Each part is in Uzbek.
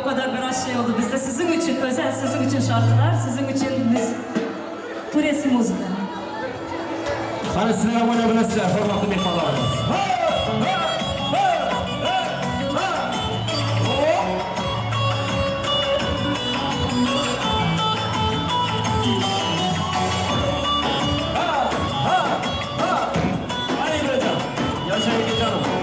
O kadar biraz şey oldu. Bizde sizin için özel, sizin için şarkılar, sizin için biz puresi muzika. Qani sizlar ham o'ynay bilasizlar, hurmatli mehmonlarimiz. Qani Ibrajon, yashaylik jonim.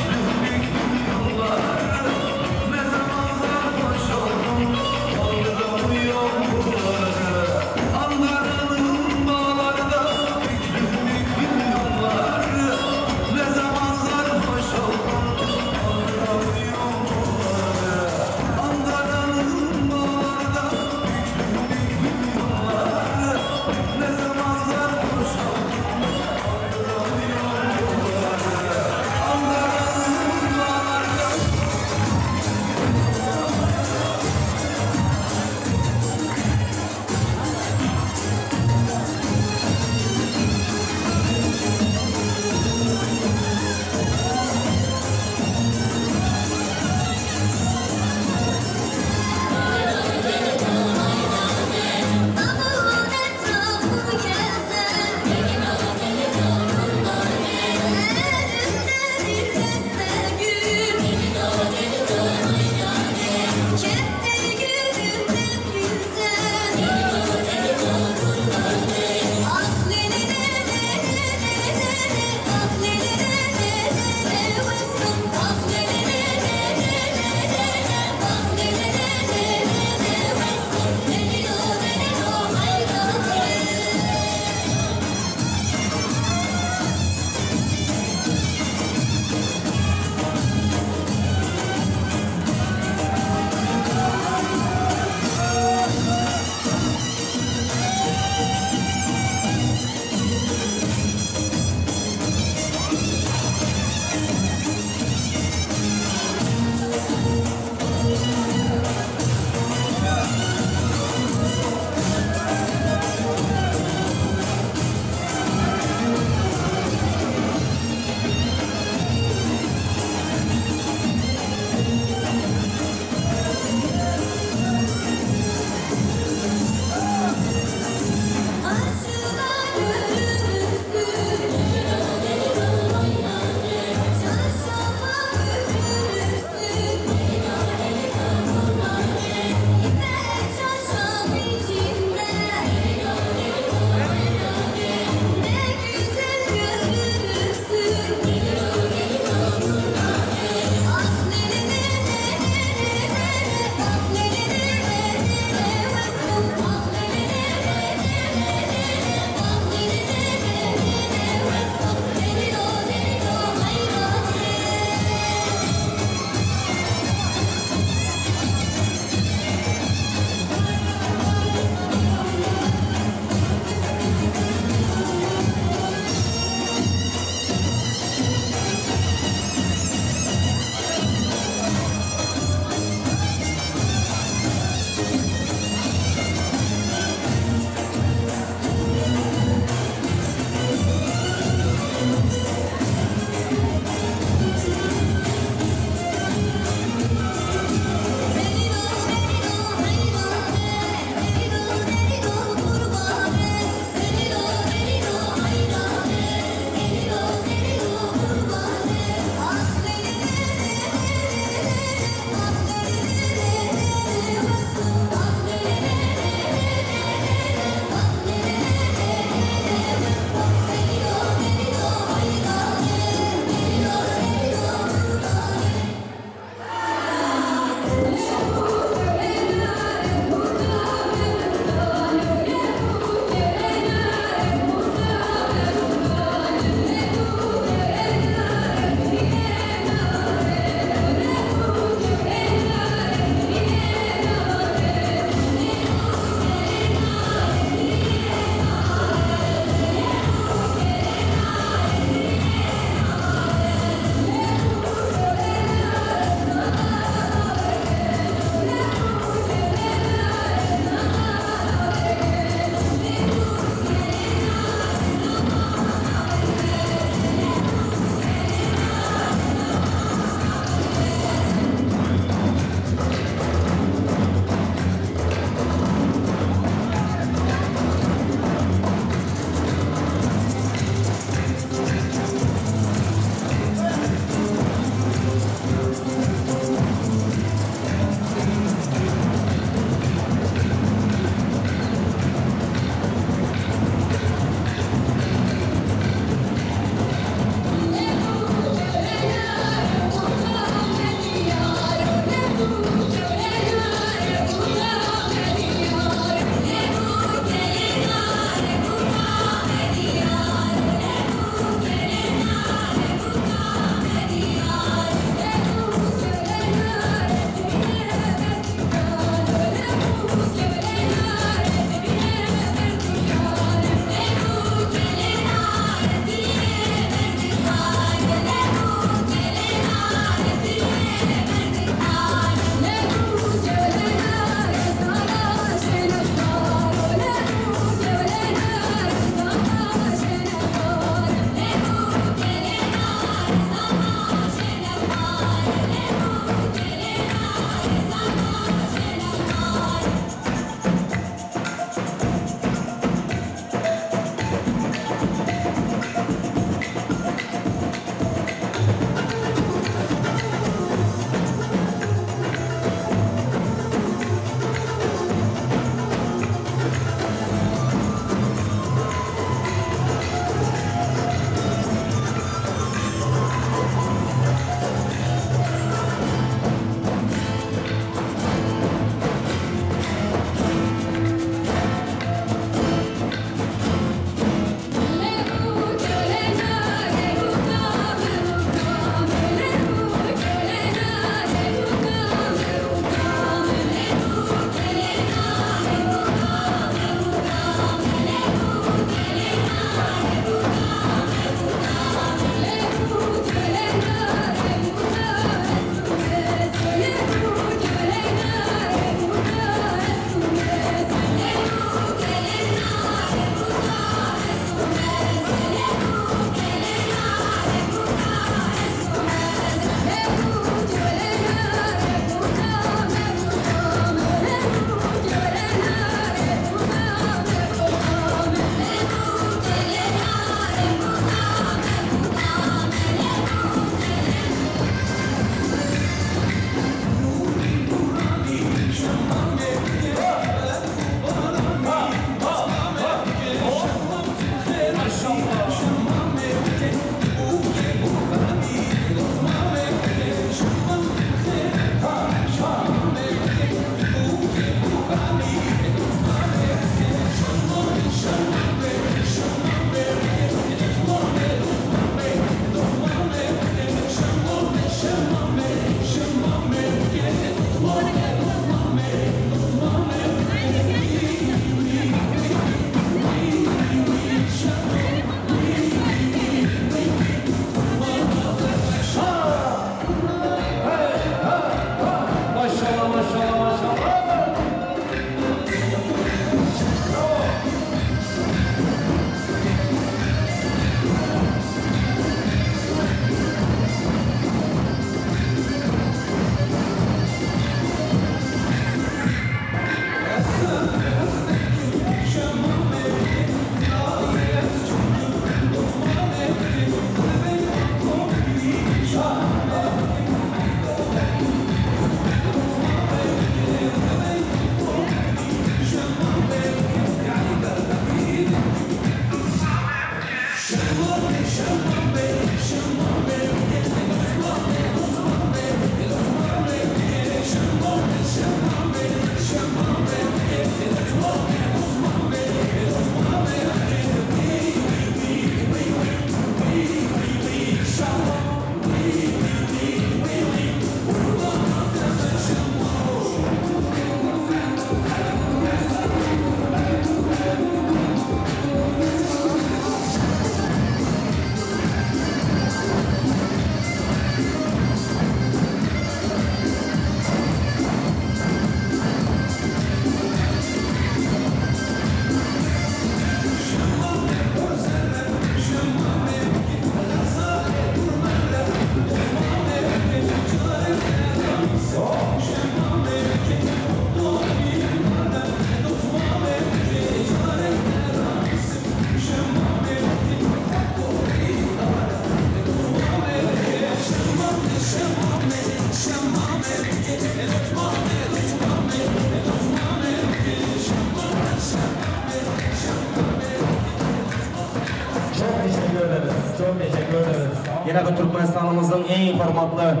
Çok teşekkür ederiz. Yine bir Türkmenistan'ımızın en hürmetli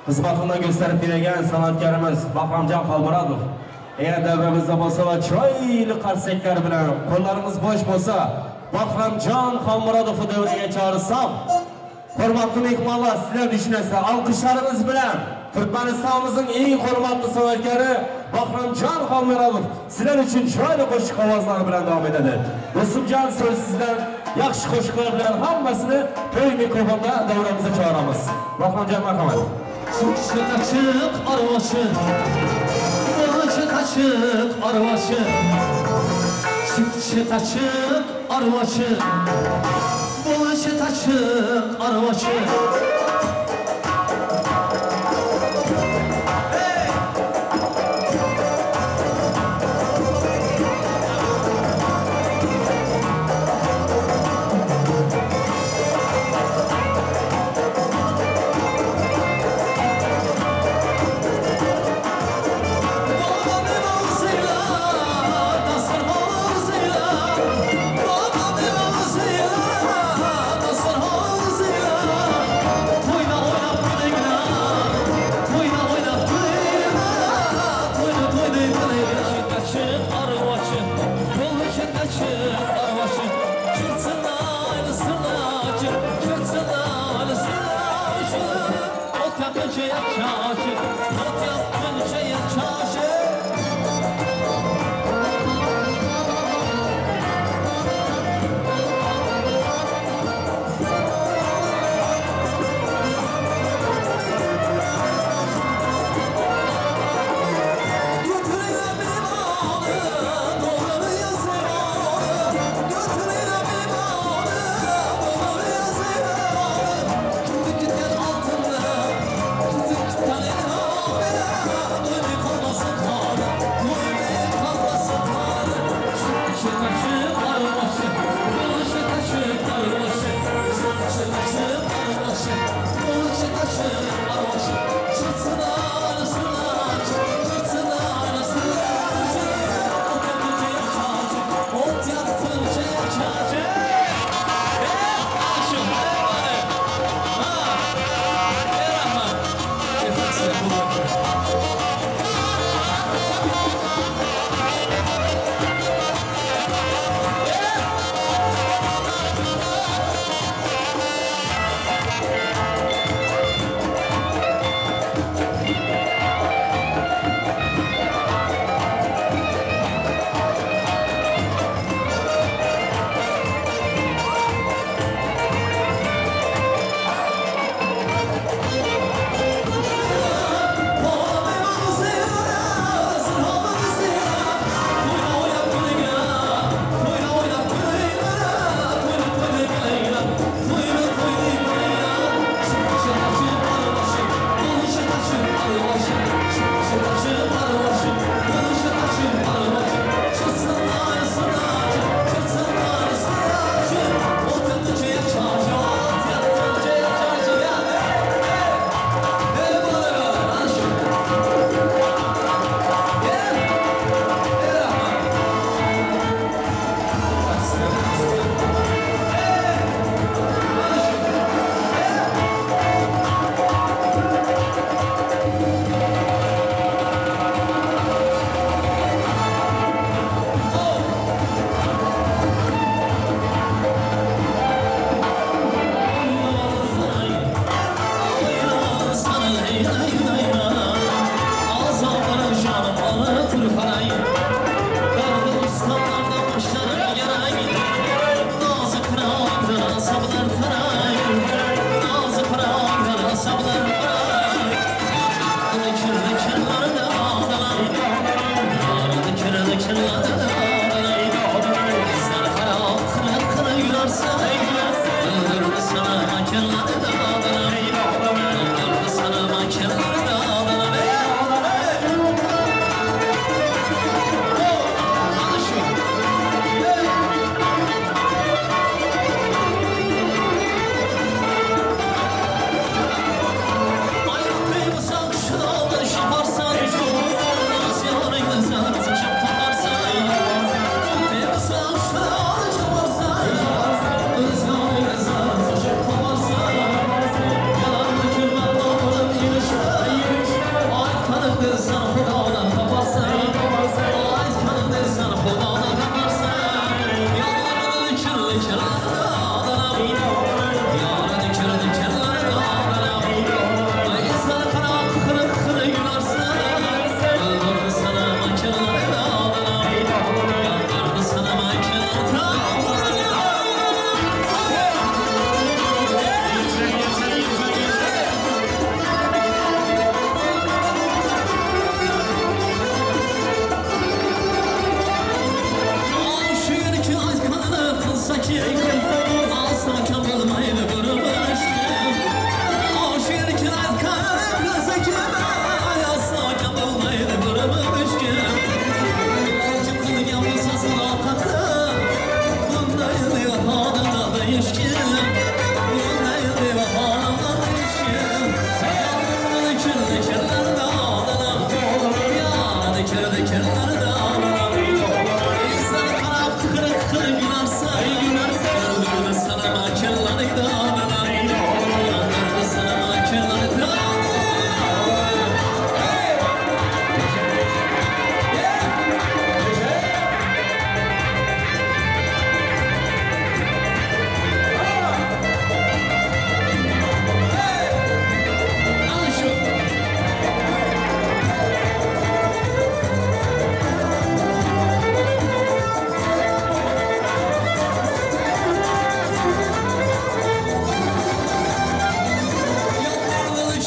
xizmatini gösterip kelgan san'atkorimiz Bahramjon Xolmurodov. Eğer davremizde bo'lsa va chiroyli qarsaklar bilan qo'llaringiz bo'sh bo'lsa, Bahramjon Xolmurodovni davraga chaqirsam, hurmatli mehmonlar, sizlar tushunasizlar, alqishlaringiz bilan Turkmanistonimizning eng hurmatli san'atkori Bahramjon Xolmurodov sizlar uchun chiroyli qo'shiq ovozlari bilan davom etadi. Do'stimjon, so'z sizdan, yaxshi qo'shiqlar bilan hammasini to'y mikrofonda davramizga chaqiramiz. Bahramjon, marhamat. Çık açık arvaşı, çık açık arvaşı, çık açık arvaşı, çık açık arvaşı.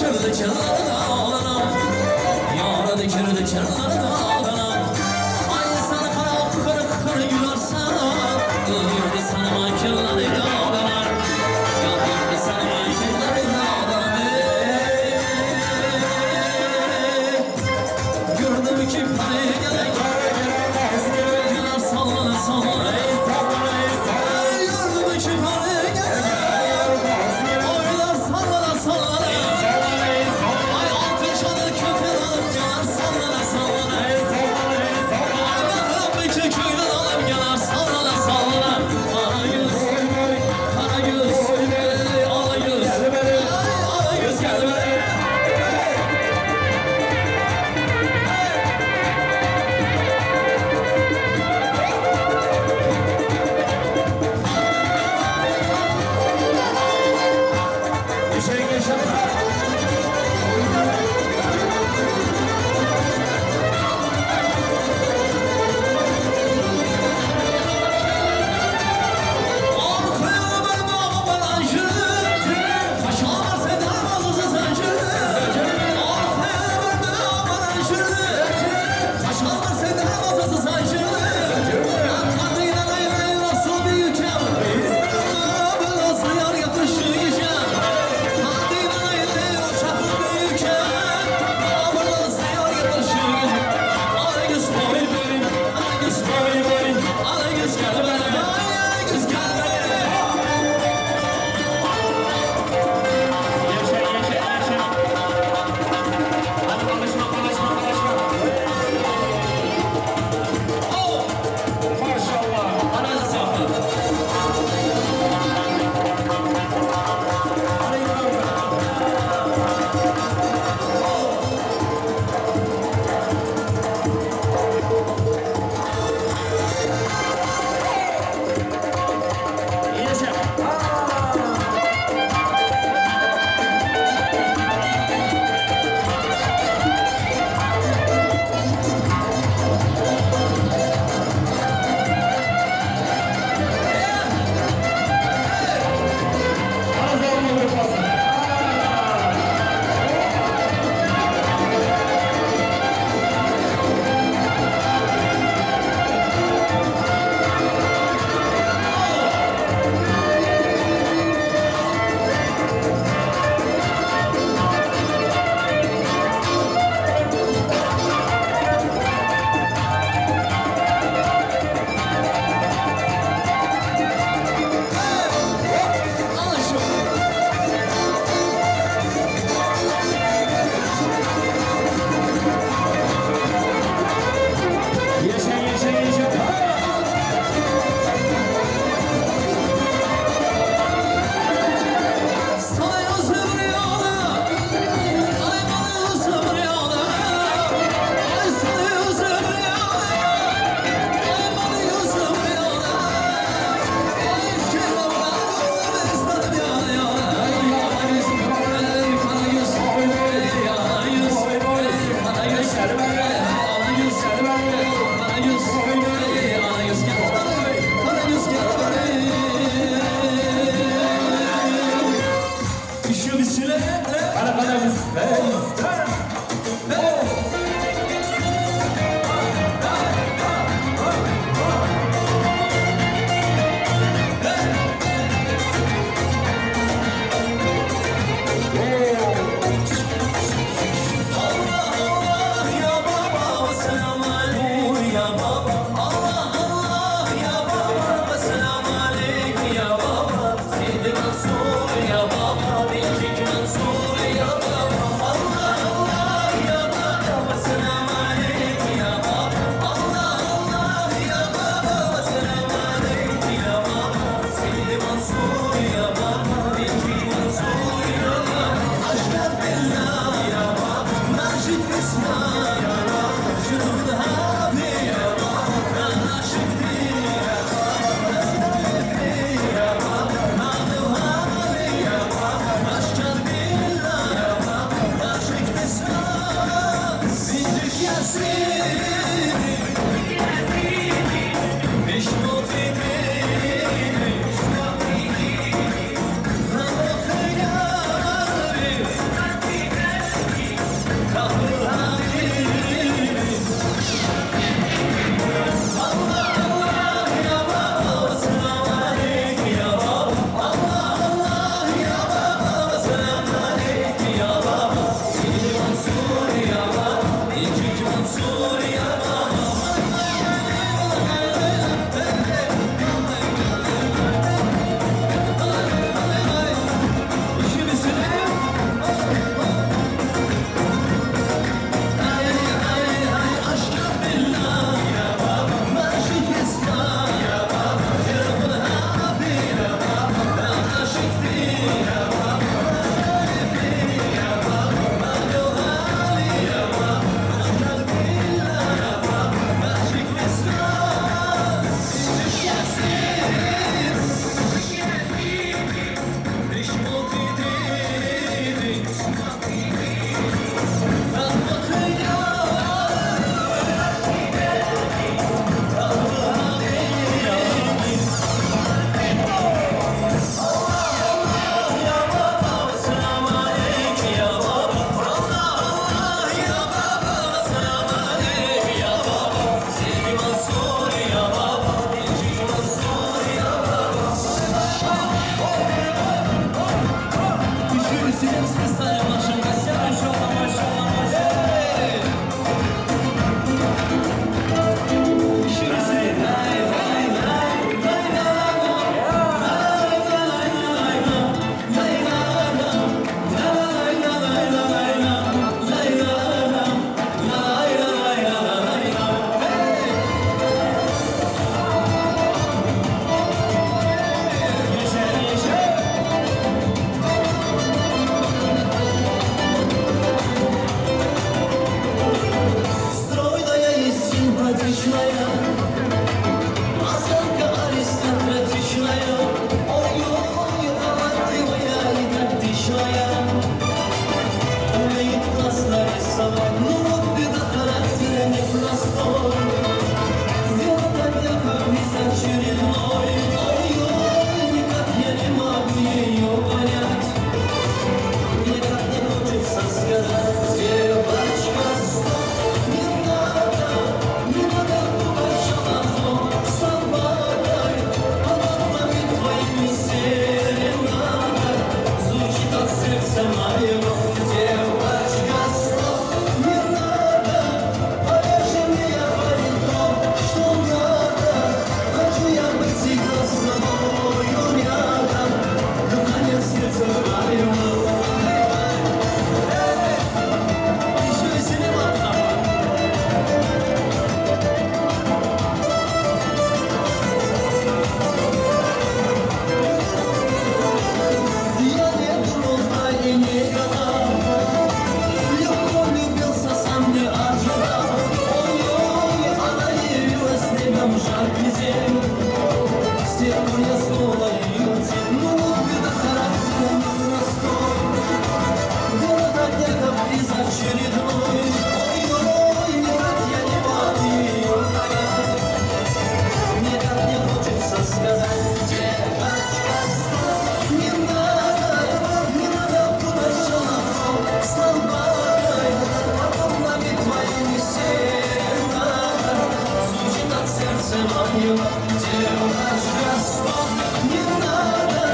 Kirdi kirdi dağlara, yaradı kirdi kirdi dağlara. Ay sana kara kır kır gülersen, öldürdü sana makirleri dağlara. Yandırdı sana makirleri dağlara. Gördüm ki paraya gerek, güler sallana sallana. Gördüm ki paraya gerek, oylar sallana sallana. Ay altın çadır köfel alıp gelir sallana sallana. Ay Mehmet'teki köyden alıp gelir sallana sallana. Ala göz, kara göz, ala göz, ala göz gel beri. Списали нашим гостям. Машалла, машалла, машалла. Еще раз. Най, най, най, най, най, най, най, най, най, най, най, най, най, най, най. Yaşa, yaşa. Стройная и симпатичная, осанка аристократичная, ой-ой, талантливая и тактичная, умеет классно рисовать, но вот беда характера непростой. Сделала каприз очередной, ой-ой, никак я не могу ее понять. Мне так не хочется сказать, девочка, стоп, не надо, не надо пугать шалахом собакой, полотнами твоими серенада звучит от сердца моего. Девочка, стоп, не надо, поверь мне, я парень то, что надо. Хочу я быть всегда с тобою рядом, дыхание в сердце твоего. Еще веселее, ладно? Я не думал, да и не гадал, легко влюбился, сам не ожидал. Ой-ой, она явилась небом жаркий день. С тех пор я снова ее тень. Ну вот беда характера непростой. Дело до дня каприз очередной. Ой-ой, никак я не могу ее понять. Мне так не хочется сказать, девочка, стоп, не надо, не надо путать шалахом с лампадой, подобными твоими серенада звучит от сердца моего. Девочка, стоп, не надо,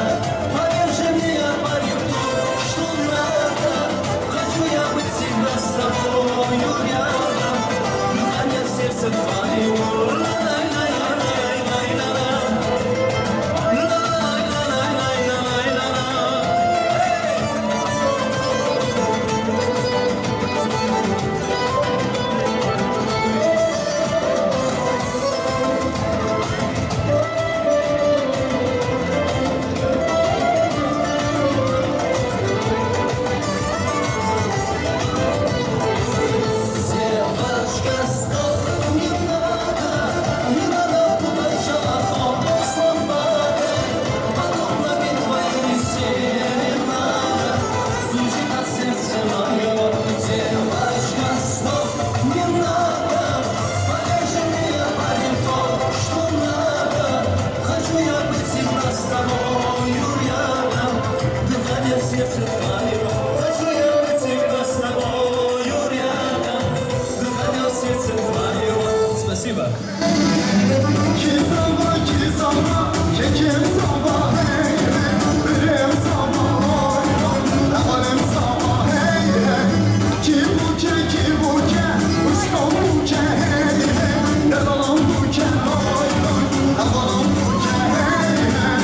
поверь же мне, я парень то, что надо. Хочу я быть всегда с тобою рядом, дыхание в сердце твоего. Девочка, стоп, не надо, не надо путать шалахом с лампадой, подобными твоими серенада звучит от сердца моего. Девочка, стоп, не надо, поверь же мне, я парень то, что надо. Хочу я быть всегда с тобою рядом, дыхание в сердце твоего. Хочу я быть всегда с тобою рядом, дыхание в сердце твоего. Спасибо. Ki sabah, kekim sabah, hey hey, birim sabah, oy oy, levalim sabah, hey hey. Ki buke, ki buke, uşkom buke, hey hey, dedalam buke, oy oy, levalam buke, hey hey.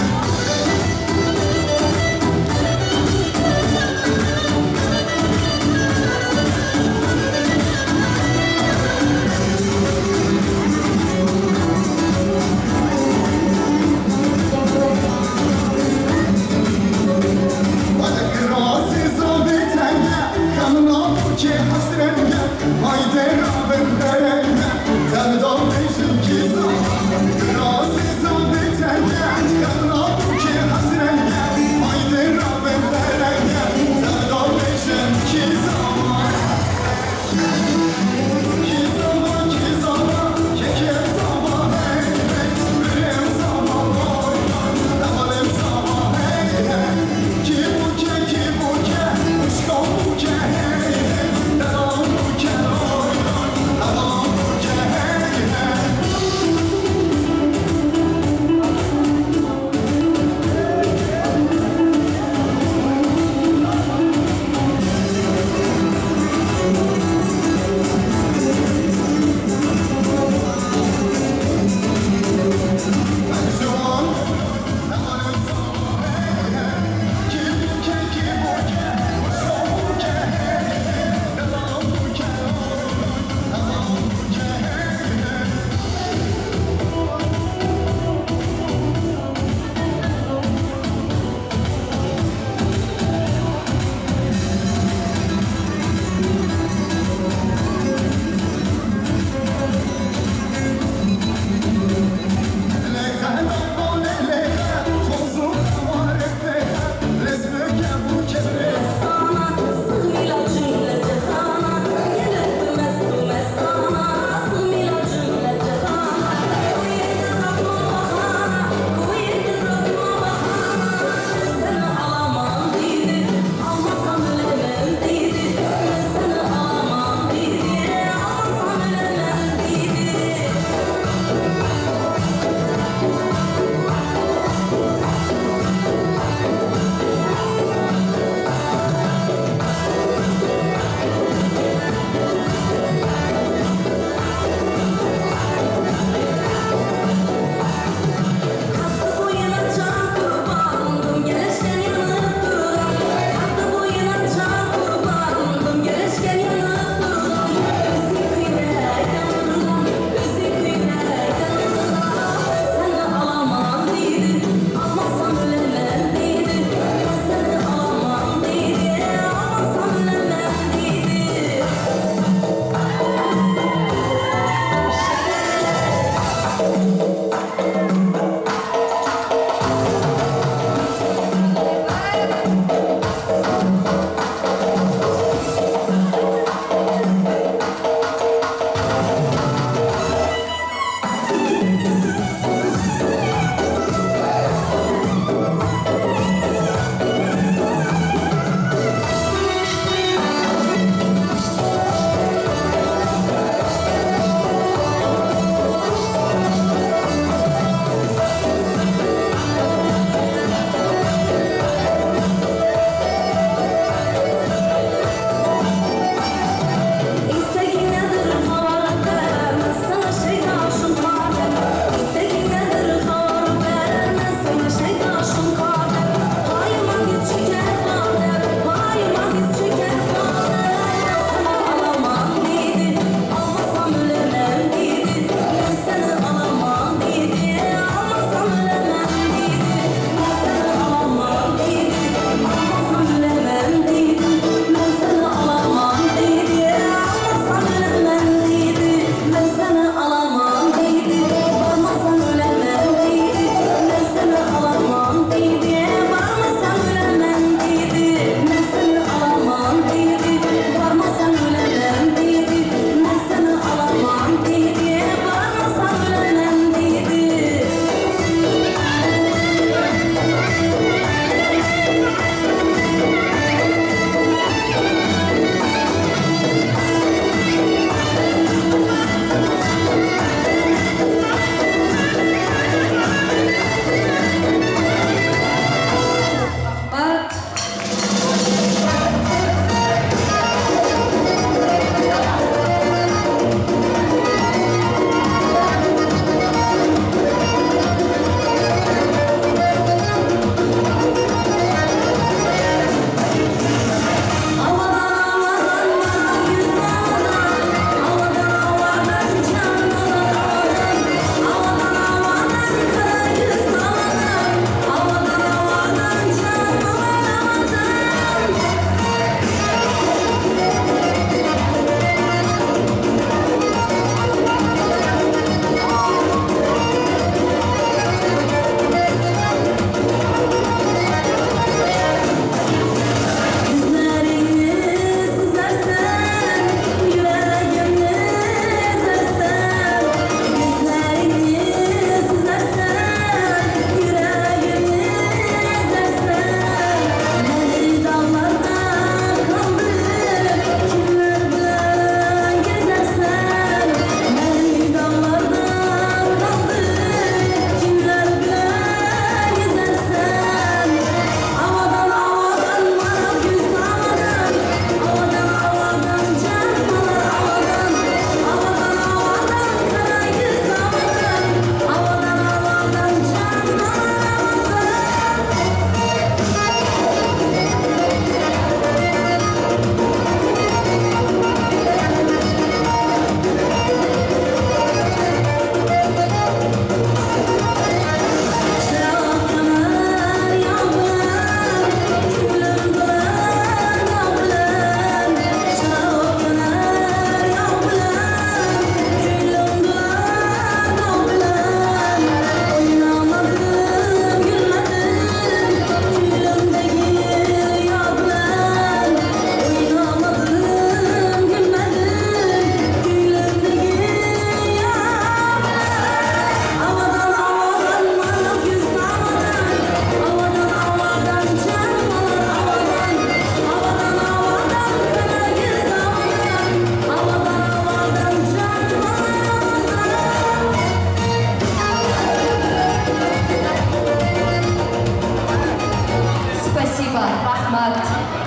Rahmat.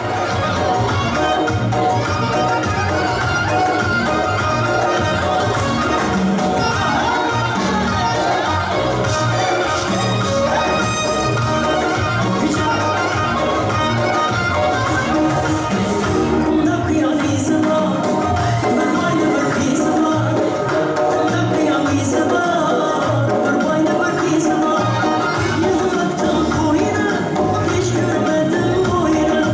Hiç görmedim boyuna.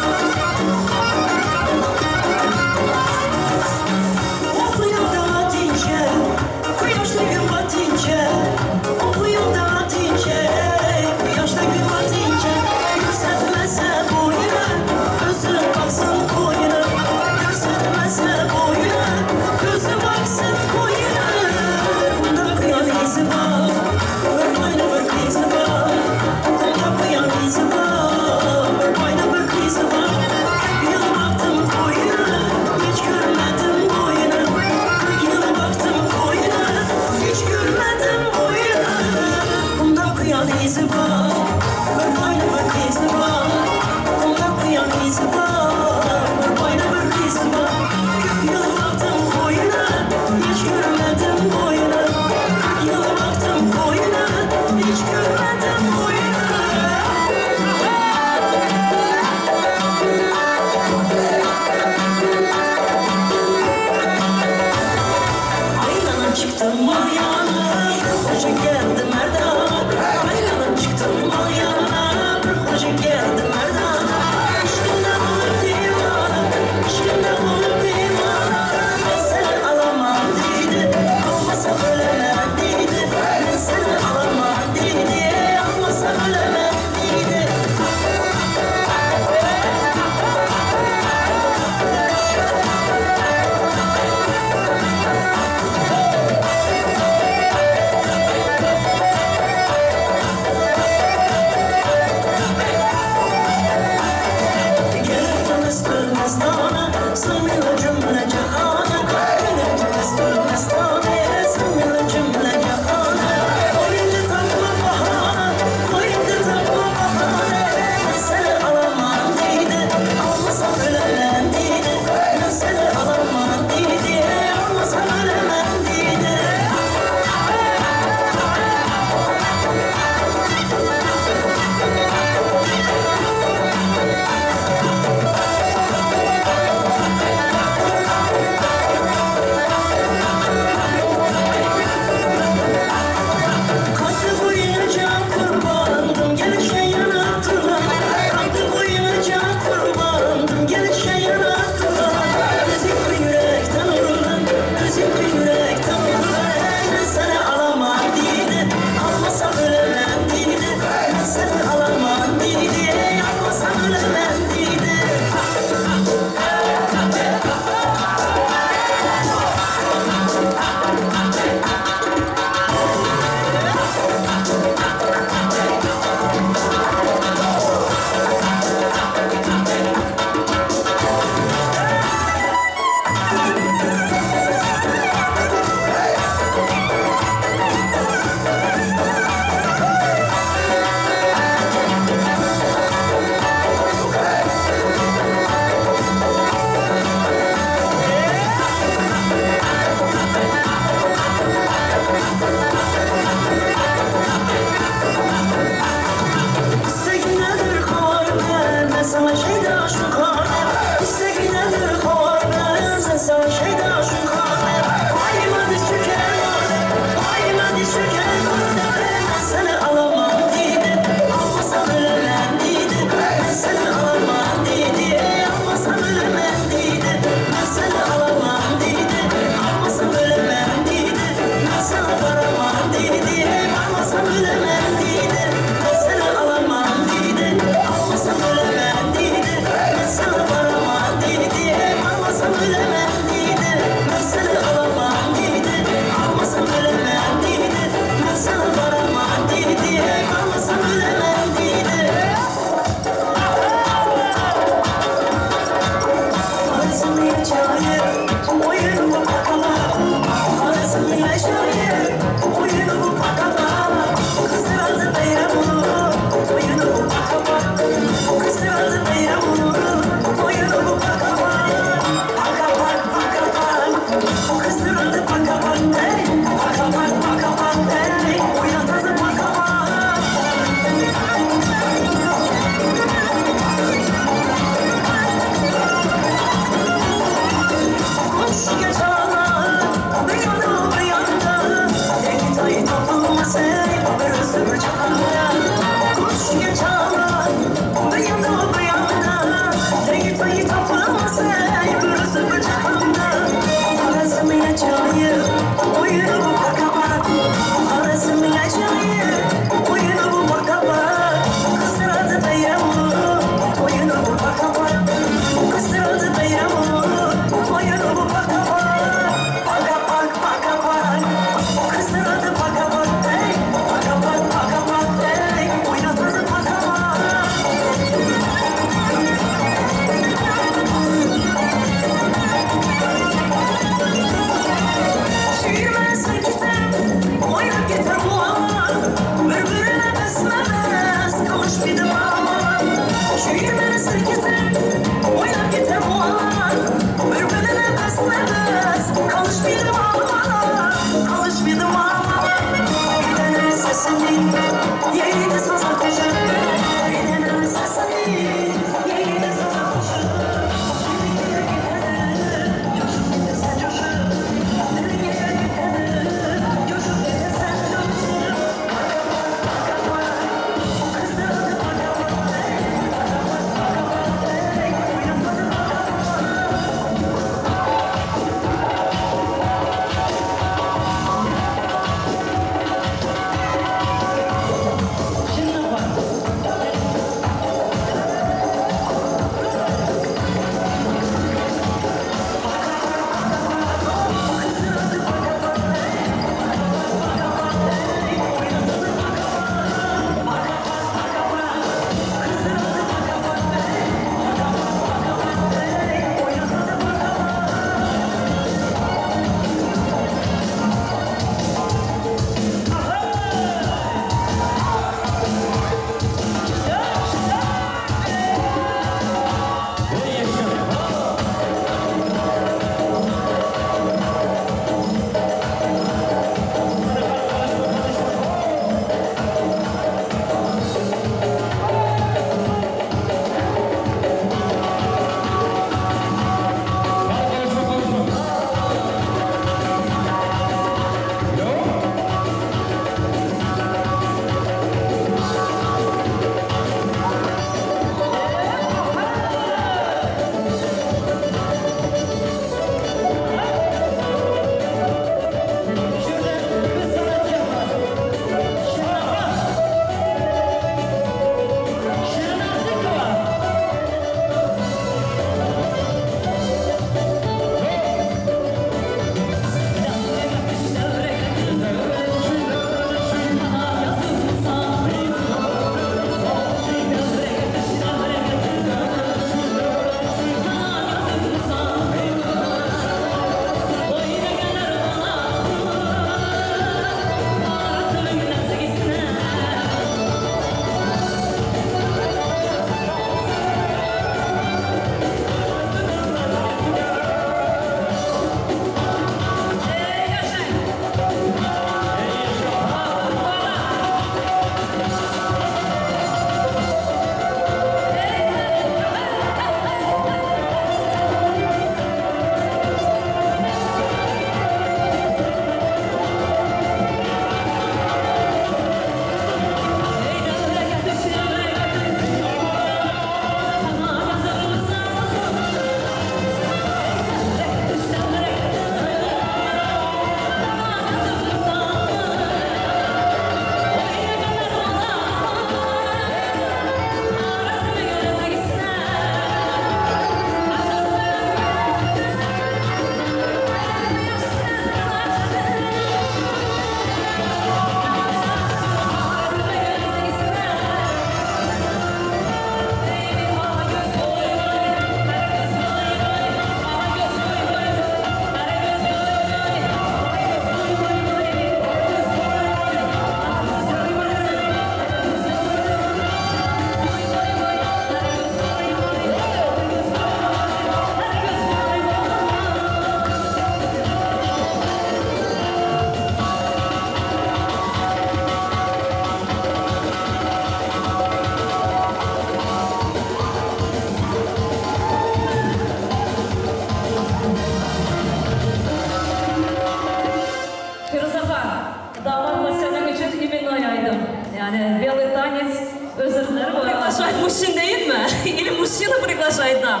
Мужчина приглашает дам.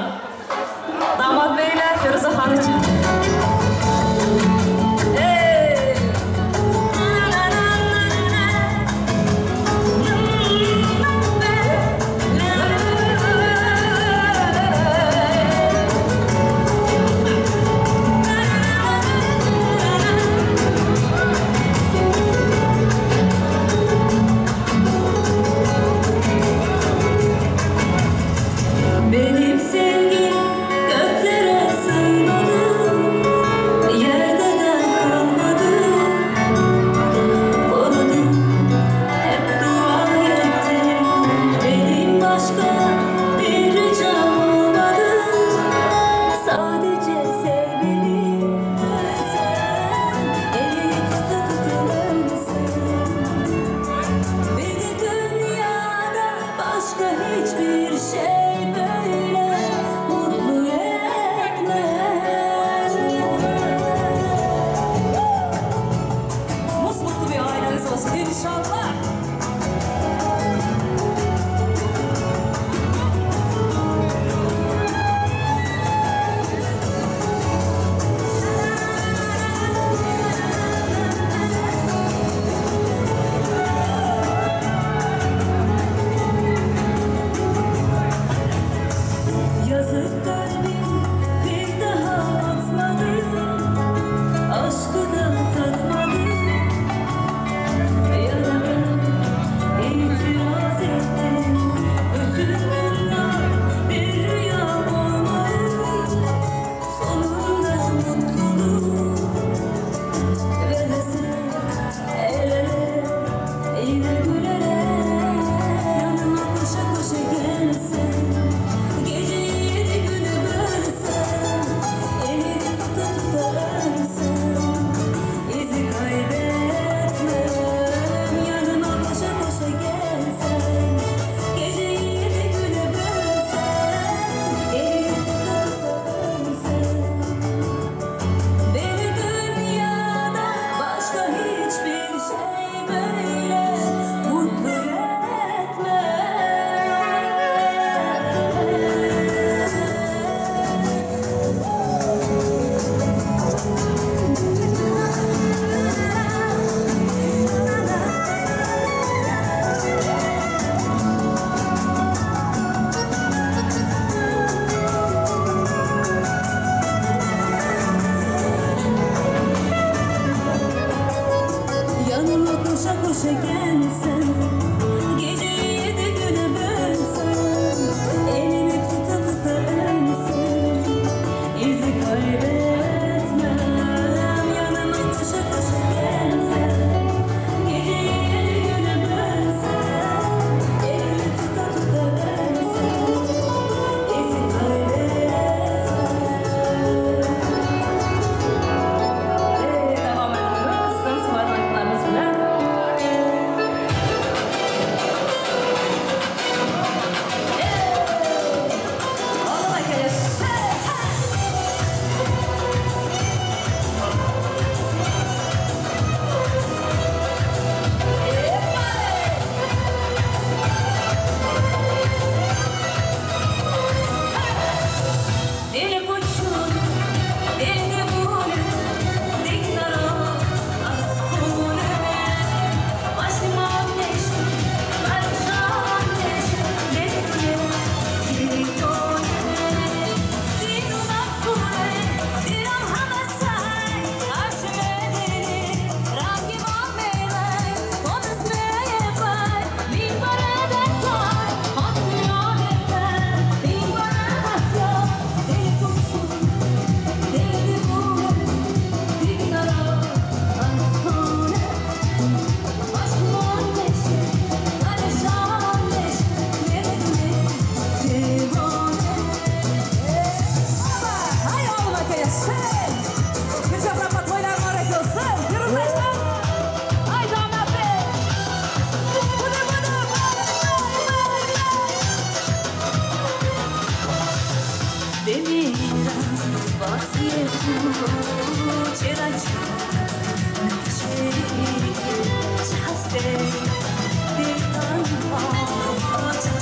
Damat beyler Firuze Han için. Hey! Benim sevgim göklere sığmadı, yerde de kalmadı. Korudum, hep dua ettim. Benim başka bir ricam olmadı. Sadece sev beni sen, elini tuta tuta ölsün. Beni dünyada başka hiçbir şey böyle mutlu etmez. Mutlu bir aileniz olsun inşallah. Yazık kalbim bir daha atmadı, aşkı da tatmadı. Yarama itiraz ettim, bütün bunlar bir rüya olmalı. Sonunda mutluluk ve de sen el ele yine gülerek yanıma koşa koşa gelsen. Geceyi yedi günü bölsen, elini tuta tuta ölsen, izi kaybetmem. Yanıma koşa koşa gelsen, geceyi yedi günü bölsen, elini tuta tuta ölsen. Beni dünyada başka hiçbir şey böyle mutlu etmez. Yanıma koşa koşa gelsen, geceyi yedi güne bölsen, elini tuta tuta ölsen, izi kaybetmem. Yanıma koşa koşa gelsen, geceyi yedi güne bölsen, elini tuta tuta ölsen, izi kaybetmem. Devam ediyoruz. Sıvaylarımız bilen. Deli koçun, deli bunu, diktara askune. Başım ateş, perişan ateş, defne, ditone. Dinun askune, diram hamasay, arşime deli, rangim almeylay, konuşmaya bay, min paradakay, hakkı min paradasya. Deli koçun, deli bunu, diktara askune. Başım ateşe, perişan neşe, defne, divane. Hay oğlum akaya, hey! Gülşah toylar mübarek olsun. Firuze Hay damat bey! Budur budur! بمیرم واسه تو چرا چون چه هسته دل تنها چه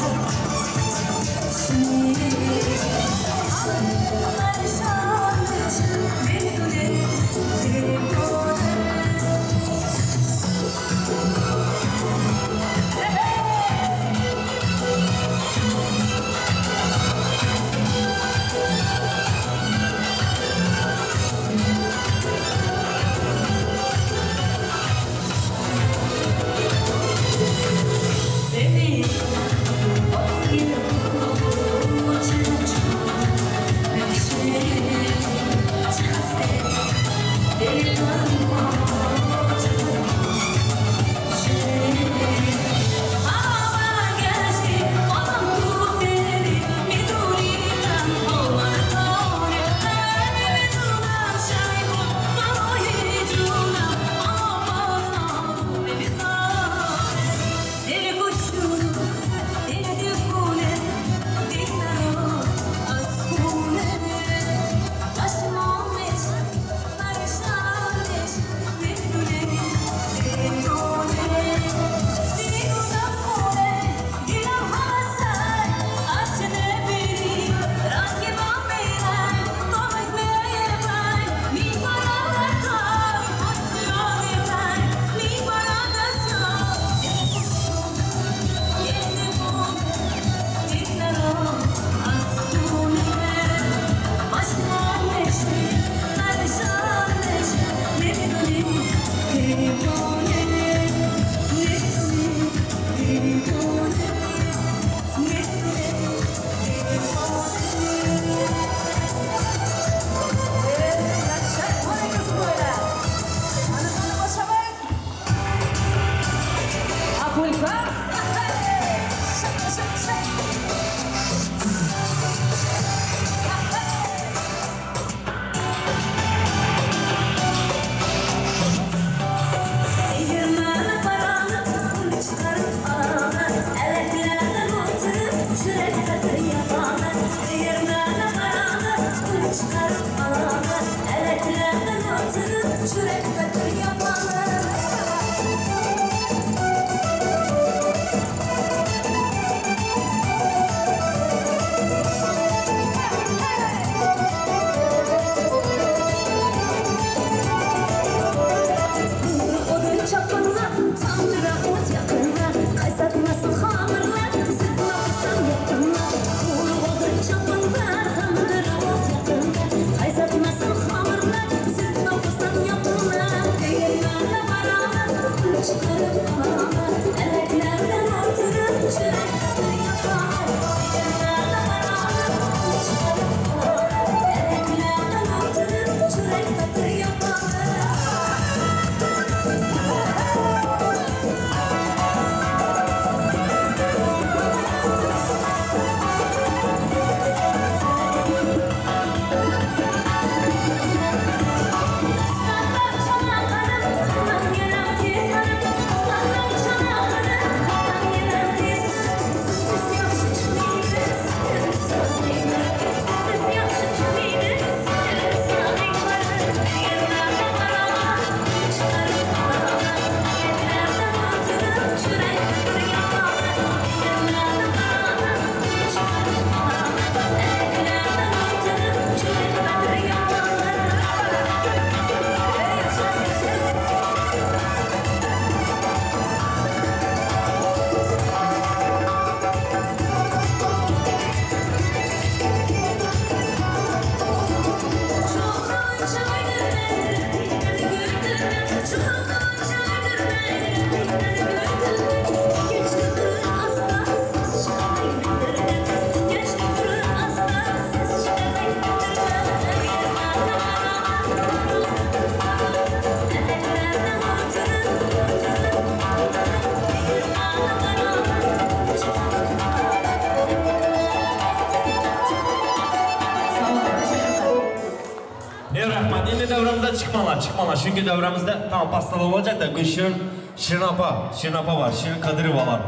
Rahmat. Endi davramizda chiqmanglar, chiqmanglar. Chunki davramizda tamam pastalar olacak da Gülşirin, Şirin apa, Şirin apa var, Şirin Kadirova var.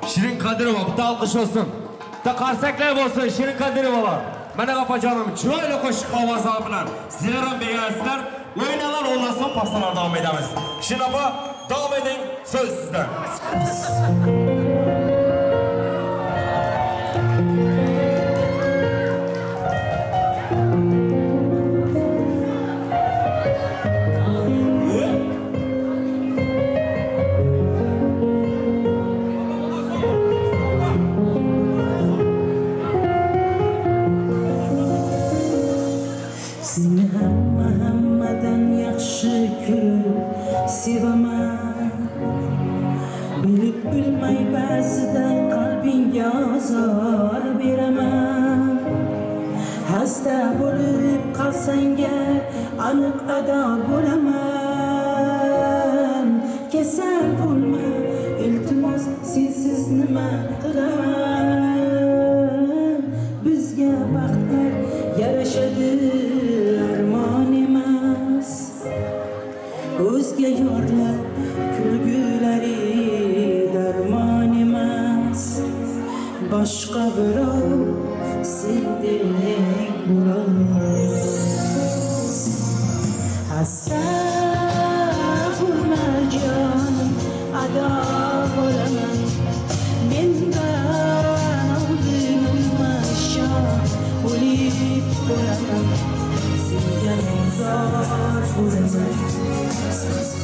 Şirin Kadirova, bitta alkış olsun. Bitta qarsaklar olsun Şirin Kadirova var. Mana opajonim chiroyli qo'shiq ovozlar bilan sizlar ham begasizlar. O'ynalar ondan so'ng pastalar davom etamiz. Şirin apa, davom eding, so'z sizda. Seni hamma hammadan yaxshi ko'rib sevaman. Bilib bilmay ba'zida qalbingga ozor beraman. Xasta bo'lib qolsangga aniq ado bo'laman. Kasal bo'lma, iltimos, sensiz nima qilaman? Bizga baxtlar yarashadi, armon emas. O'zga yorlar kulgulari darmon emas. Boshqa birov sendek bo'lolmas. Hasta bo'lma jonim, ado bo'laman. Mendan oldin o'lmasho o'lib bo'laman. Senga zor bo'laman, azizim.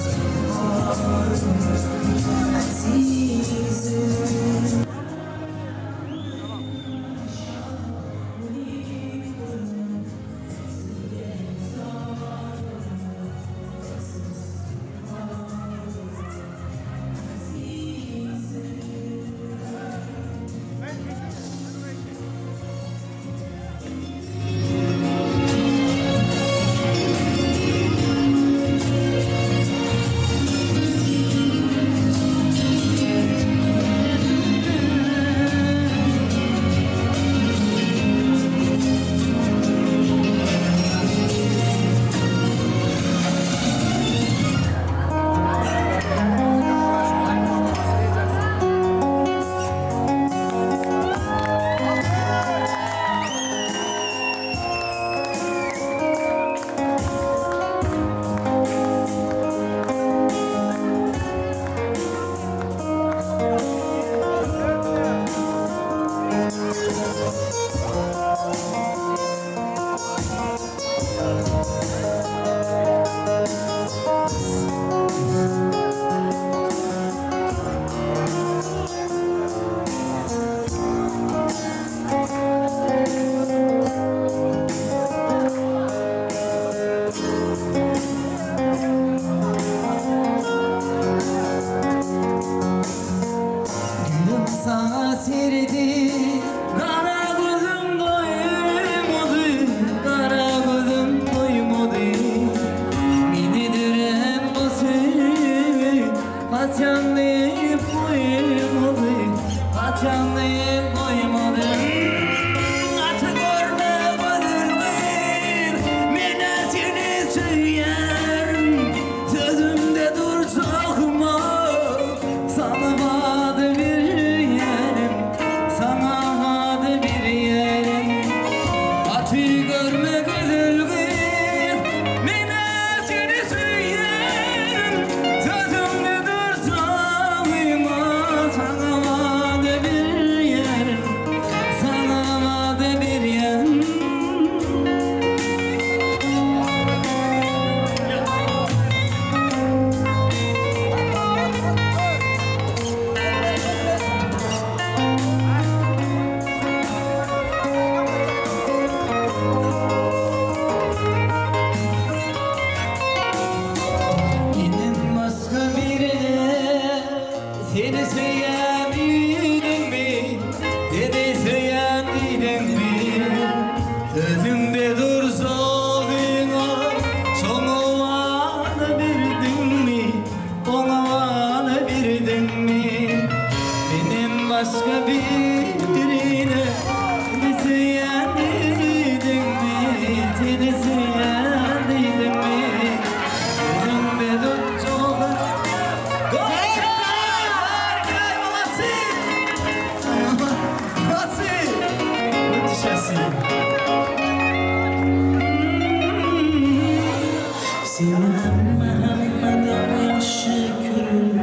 Seni hamma hammadan yaxshi ko'rib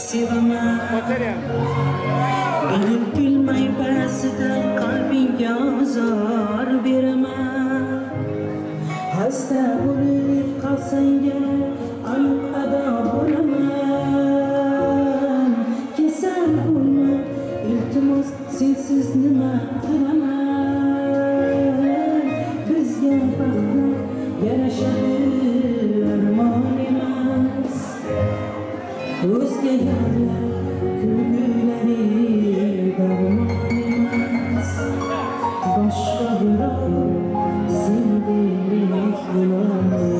sevaman. Bilib bilmay ba'zida qalbingga ozor beraman. Xasta bo'lib qolsang aniq ado bo'laman. Kasal bo'lma, iltimos, sensiz nima qilaman? Bizga baxtlar yarashadi, armon emas. O'zga yorlar kulgilari darmon emas. Boshqa birov sendek bo'lolmas.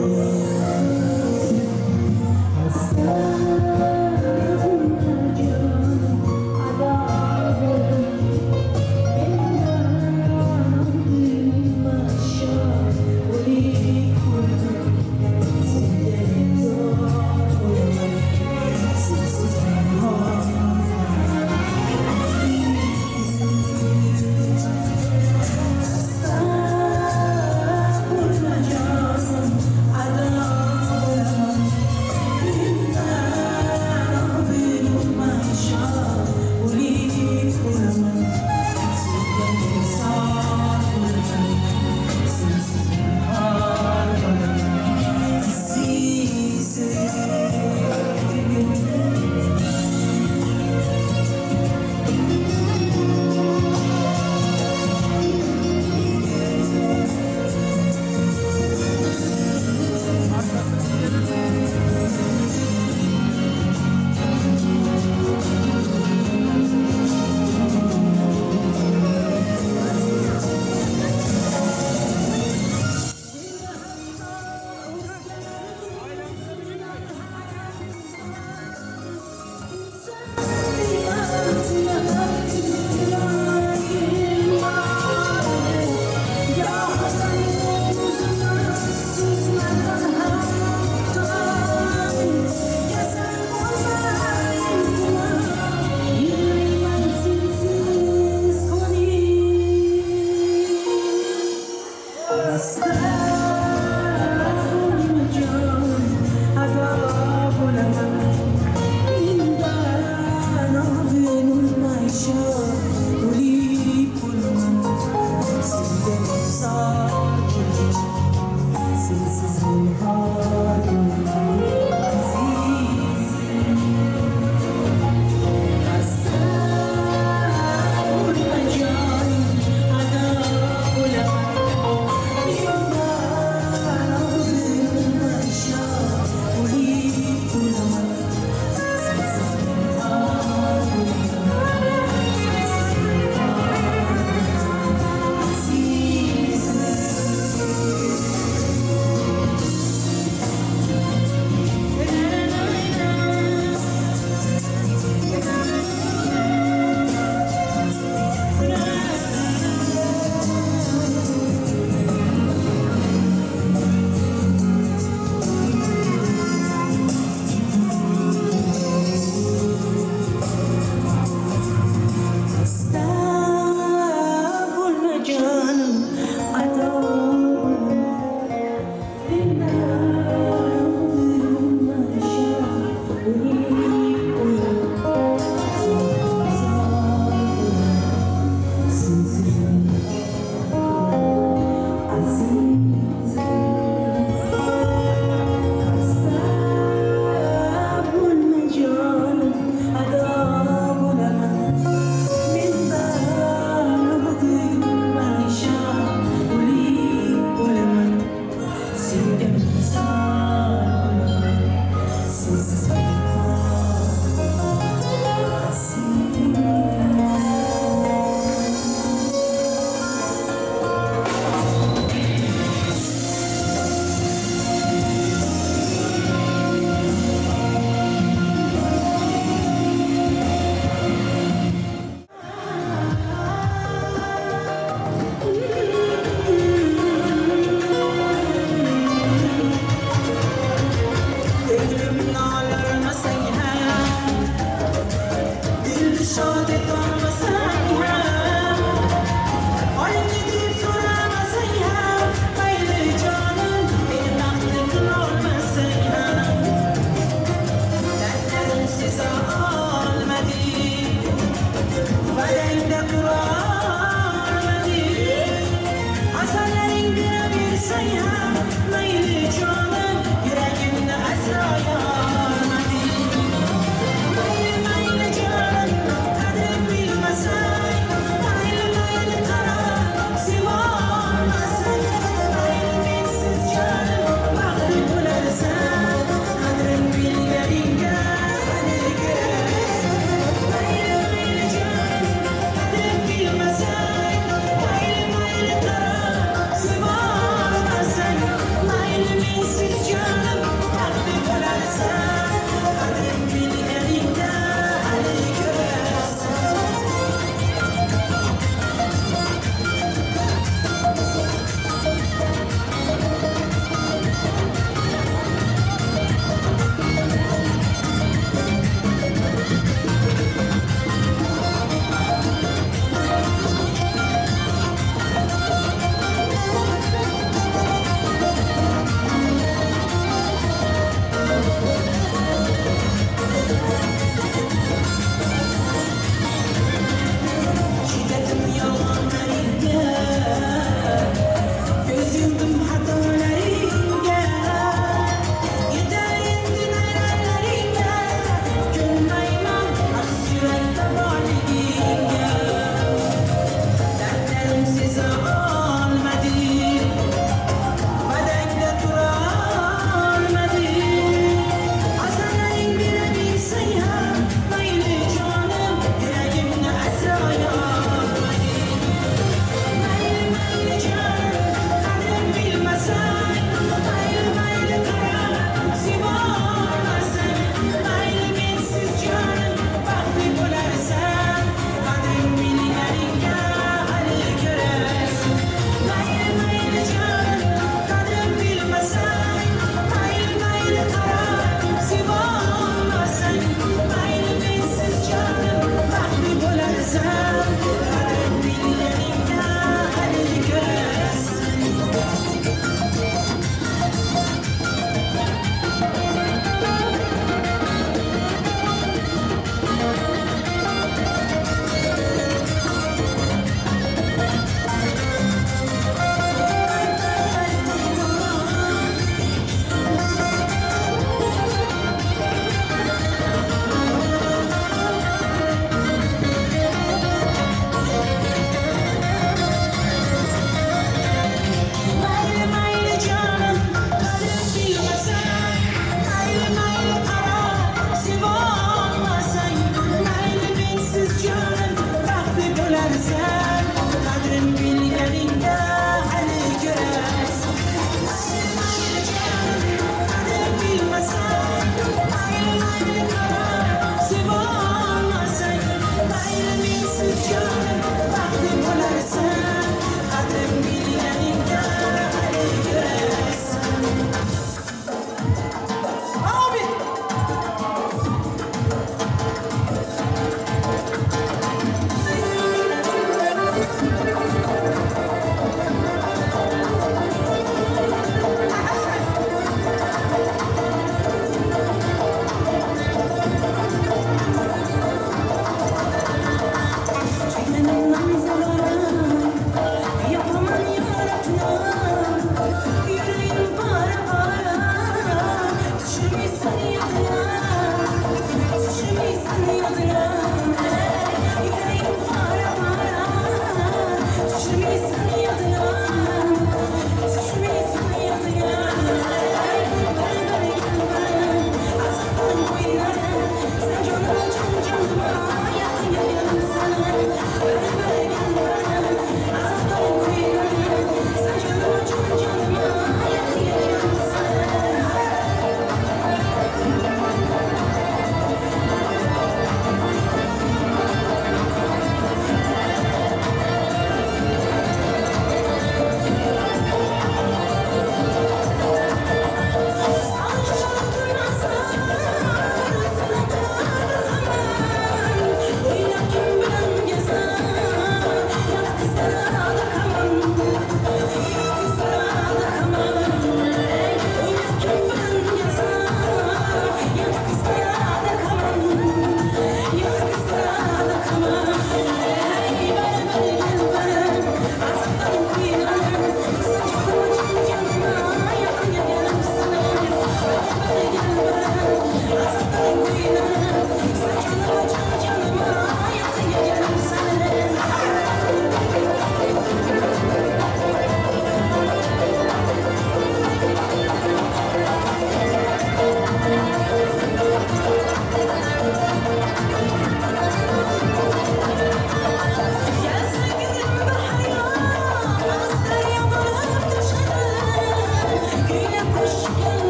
Hasta bo'lma jonim, ado bo'laman. Mendan o'tinma shod o'lik bo'laman. Senga bezor bo'laman, sensiz tanho.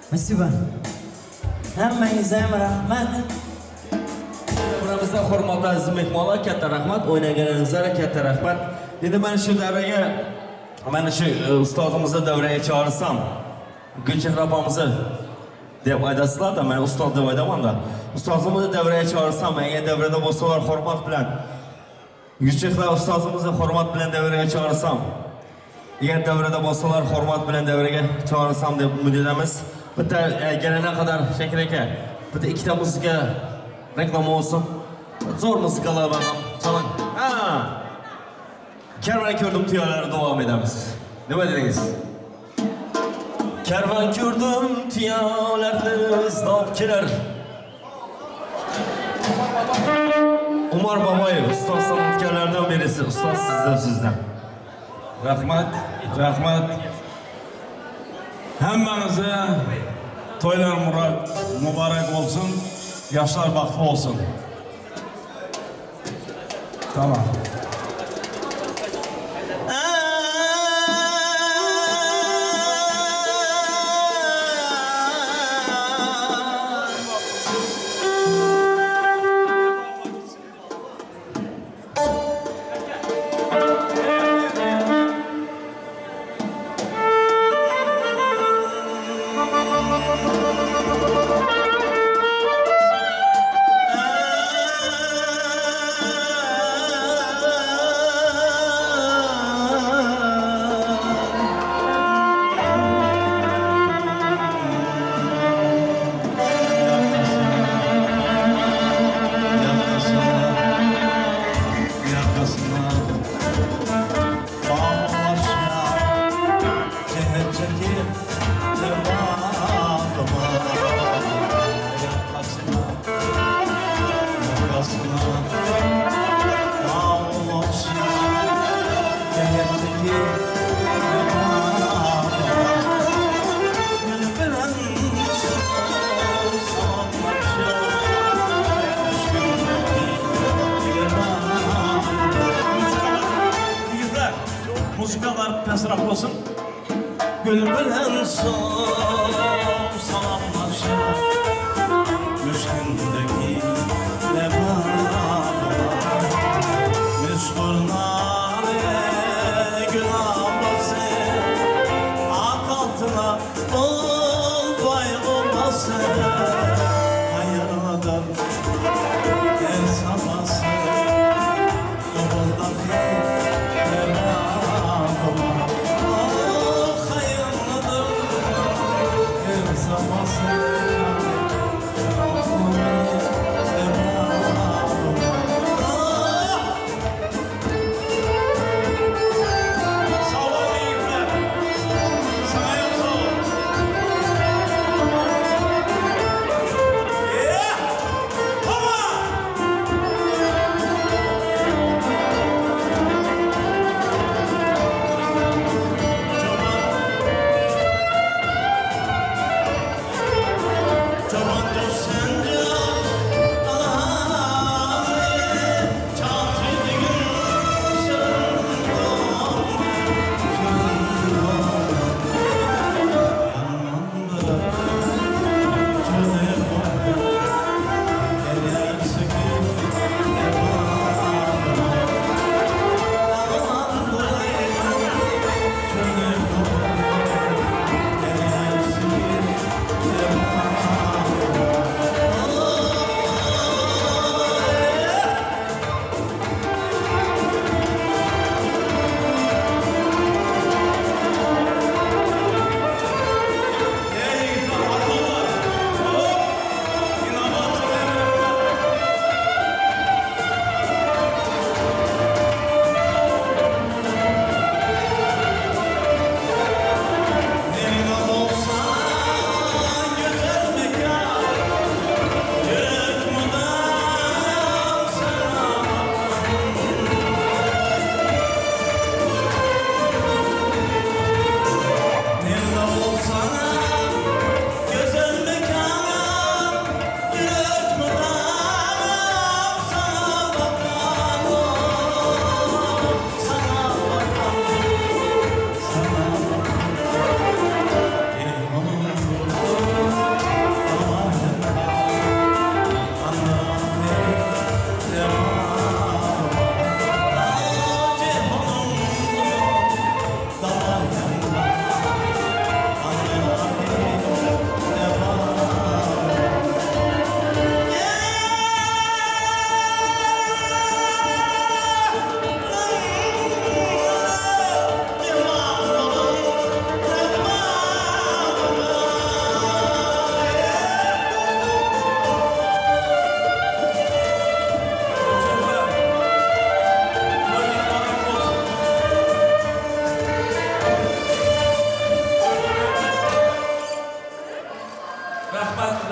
Спасибо. Hammangizga ham rahmat. Davramizda hurmatli aziz mehmonlar, katta rahmat, o'ynaganingizga katta rahmat. Endi mana shu davraga, mana shu ustozimizni davraga chaqirsam, Gulchehra opamizni deb aytasizlar-da, men ustoz deb aytaman-da. Ustozimizni davraga chaqirsam, agar davrada bo'lsalar hurmat bilan Gulchehra ustozimizni hurmat bilan davraga chaqirsam, agar davrada bo'lsalar hurmat bilan davraga chaqirsam deb umid etamiz. Bitta gelene kadar Şekir aka, bitta ikkita muzika reklama olsun. Zo'r muzikalar var. Çalın. Ha. Kervan gördüm tüyaları devam edemiz. Nima dediniz? Kervan gördüm tüyalarını ızlap keler. Umar Babayev, ustoz san'atkorlardan birisi. Ustoz sizdan sizdan. Rahmat, rahmat. Hammamizni to'ylar muborak olsun, yoshlar baxtli olsun. Tamam. Muzikalar pastroq bo'lsin. Gul bilan salomlashib, müşkündeki Müşkurnare gül ablası, ak altına ol bay olması, hayırlıdır el sabası, obuldaki hayırlıdır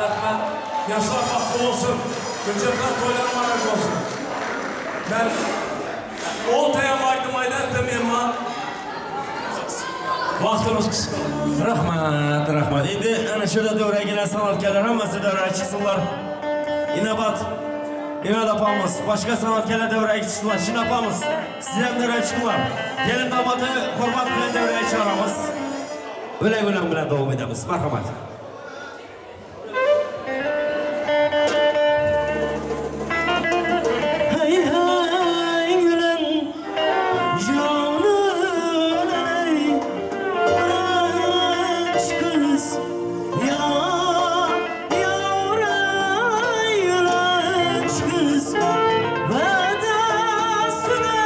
Rahmat. Yoshlar baxtli bo'lsin. Ko'chatlar to'ylar muborak bo'lsin. Men o'ltayam aytdim aytardim, emma vaqtimiz qisqa. Rahmat, rahmat. Endi ana shunda davragilar san'atkorlar hammasi davraga chiqsinlar. Inobat, Inobat opamiz, boshqa san'atkorlar davraga chiqsinlar. Shin opamiz, siz ham davraga chiqinglar. Kelin domodni hurmat bilan davraga chiqaramiz. Ular bilan davom etamiz. Marhamat. Hey hey gülen canım ey aç kız ya yavrum aç kız vedasına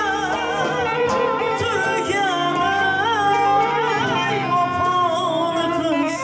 Türkiye'me vefalı kız.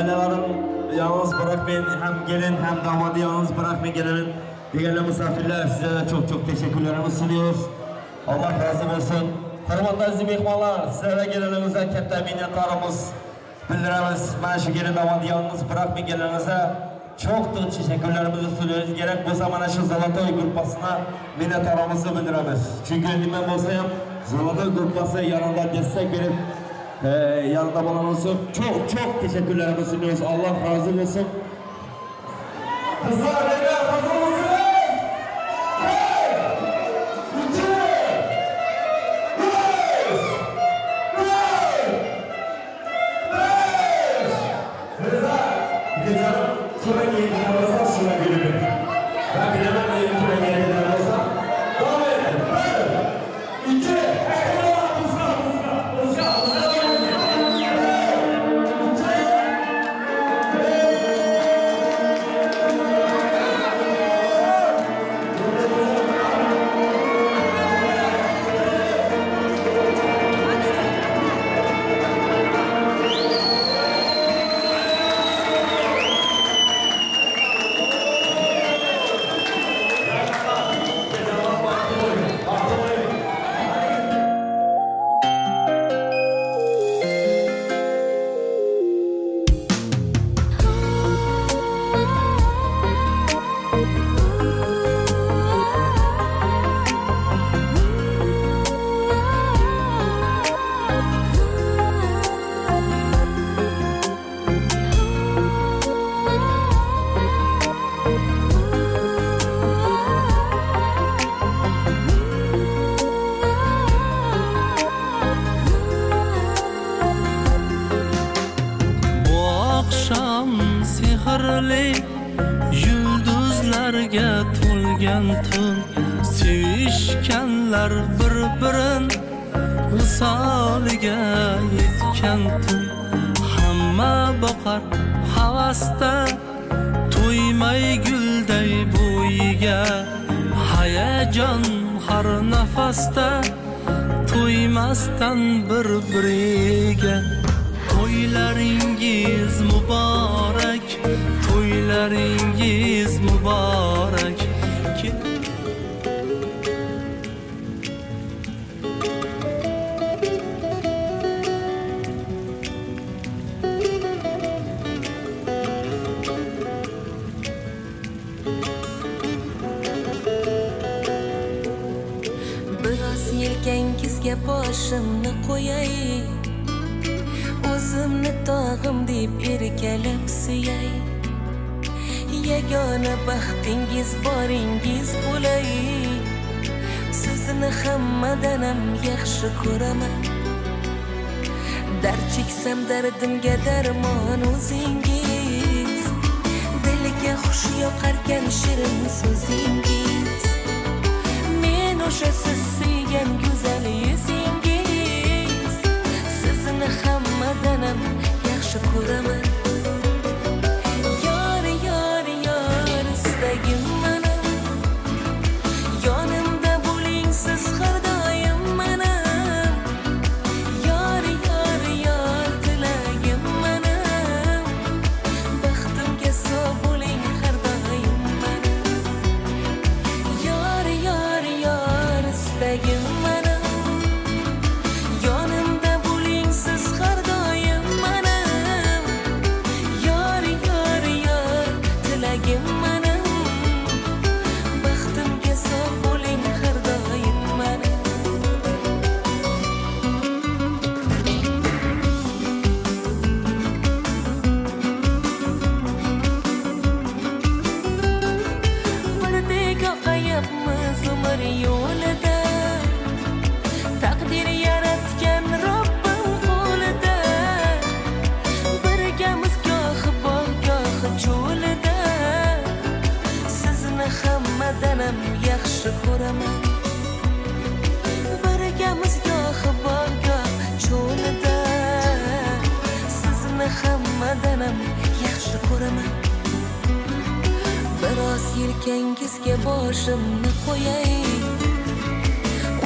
Ailelerin yalnız bırakmayın, hem gelin hem damadı yalnız bırakmayın gelenin. Değerli misafirler, size de çok çok teşekkürlerimi sunuyoruz. Allah razı olsun. Hurmatli aziz mehmonlar, sizlere gelenimizden katta minnatdorimiz bildiramiz. Mana shu gelin damadı yalnız bırakmayın gelenimize çok teşekkürlerimizi sunuyoruz. Gerek bo'lsa mana shu Zolotoy gruppasına minnatdorimizni bildiramiz. Çünkü nima bo'lsa ham Zolotoy gruppası yanında destek berib yanında bulunsun. Çok çok teşekkürlerimizi sunuyoruz. Allah razı olsun. Kızlar, beyler, hazır mısınız? 1, 2, 3, 4, 5. Kızlar, bir de canım, kime niyetine olsa şuna gülümür. Ben bilemem de kime niyetine olsa. Devam edin. 1, 2, Sehrli yulduzlarga to'lgan tun, sevishganlar bir-birin visoliga yetgan tun. Hamma boqar havasda, to'ymay gulday bo'yiga, hayajon har nafasda, to'ymasdan bir-biriga. To'ylaringiz muborak, to'ylaringiz muborak. Biroz yelkangizga boshimni qo'yay, o'zimni tog'im deb erkalab suyay. Yagona baxtingiz boringiz bo'lay, sizni hammadan ham yaxshi ko'raman. Dard cheksam dardimga darmon o'zingiz, dilga xush yoqarkan shirin so'zingiz. Men o'sha siz suygan go'zal yuzingiz, sizni hammadan ham yaxshi ko'raman. Yor, yor, yor istagim mana, yonimda bo'ling siz har doim mana. Yor, yor, yor tilagim mana, baxtimga sog' bo'ling har doim mana. Yor, yor, yor istagim mana, yonimda bo'ling siz har doim mana. Yor, yor, yor tilagim mana, baxtimga sog' bo'ling har doim mana. Birdek oqayapmiz umr yo'lida, taqdir yaratgan Robbim qo'lida. Birgamiz gohi bog', gohi cho'lida, sizni hammadan ham yaxshi ko'raman. Birgamiz gohi bog', goh cho'lida, sizni hammadan ham yaxshi ko'raman. Biroz yelkangizga boshimni qo'yay,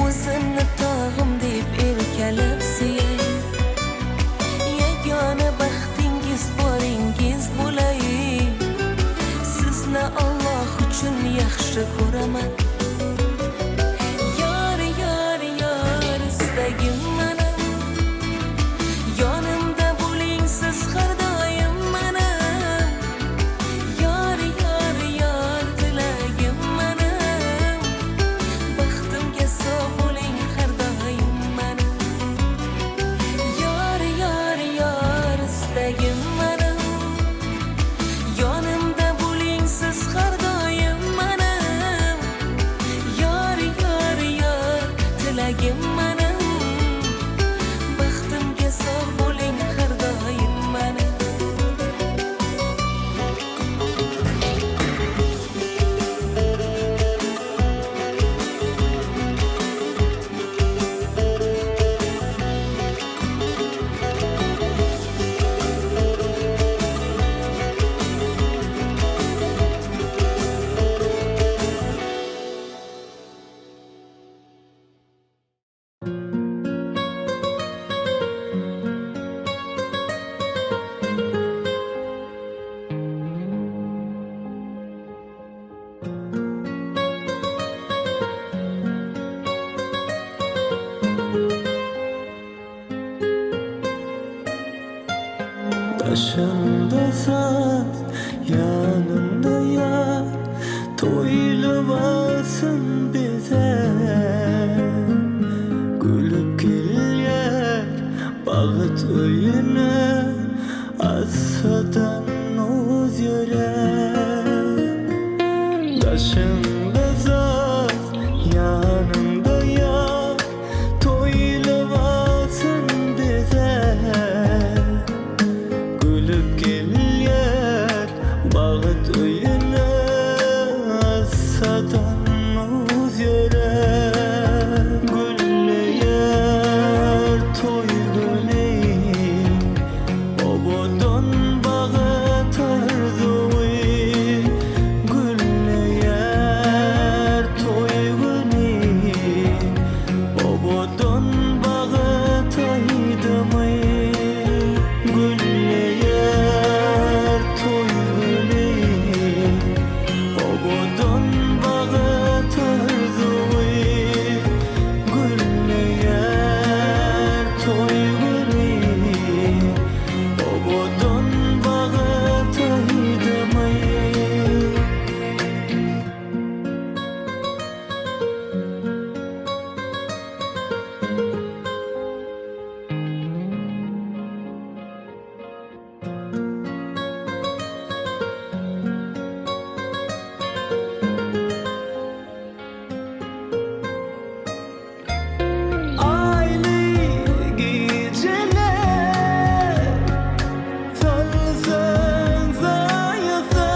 o'zimni tog'im deb erkalab suyay. Yagona baxtingiz boringiz Ko'raman yor, yor, yor istagim mani. Yonimda bo'ling siz har doim mani. Yor, yor, yor tilagim mani. Baxtimga sog' bo'ling har doim mani. Yor, yor, yor istagim mani. Yonimda bo'ling siz har doim mani. Yor, yor, yor tilagim mani. Baxtimga sog' bo'ling har doim mani. Başında saz, yanında yar, to'yilib-olsin bize. Gülüp kelar baxt uyini, asadan o'z yurar. Başında saz, yanında yar, to'yilib-olsin bize. Gülüp gelir baxt uyini, asadan o'z yurar. Gullayar to'y guli, obodon bag'it arzui. Gullayar to'y guli, obodon bag'it aydimi. Gullayar to'y guli, obodon bag'it arzui. Gullayar to'y guli, obodon bag'it aydimi. Aylı geceler, salsın zayıfın,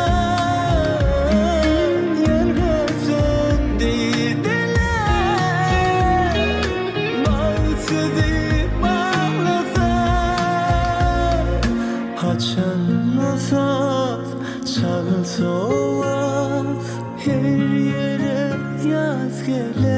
yelgazın dediler. Bağsızı bağlasın, haçan saz çalsa ovaz, her yere yaz gelir.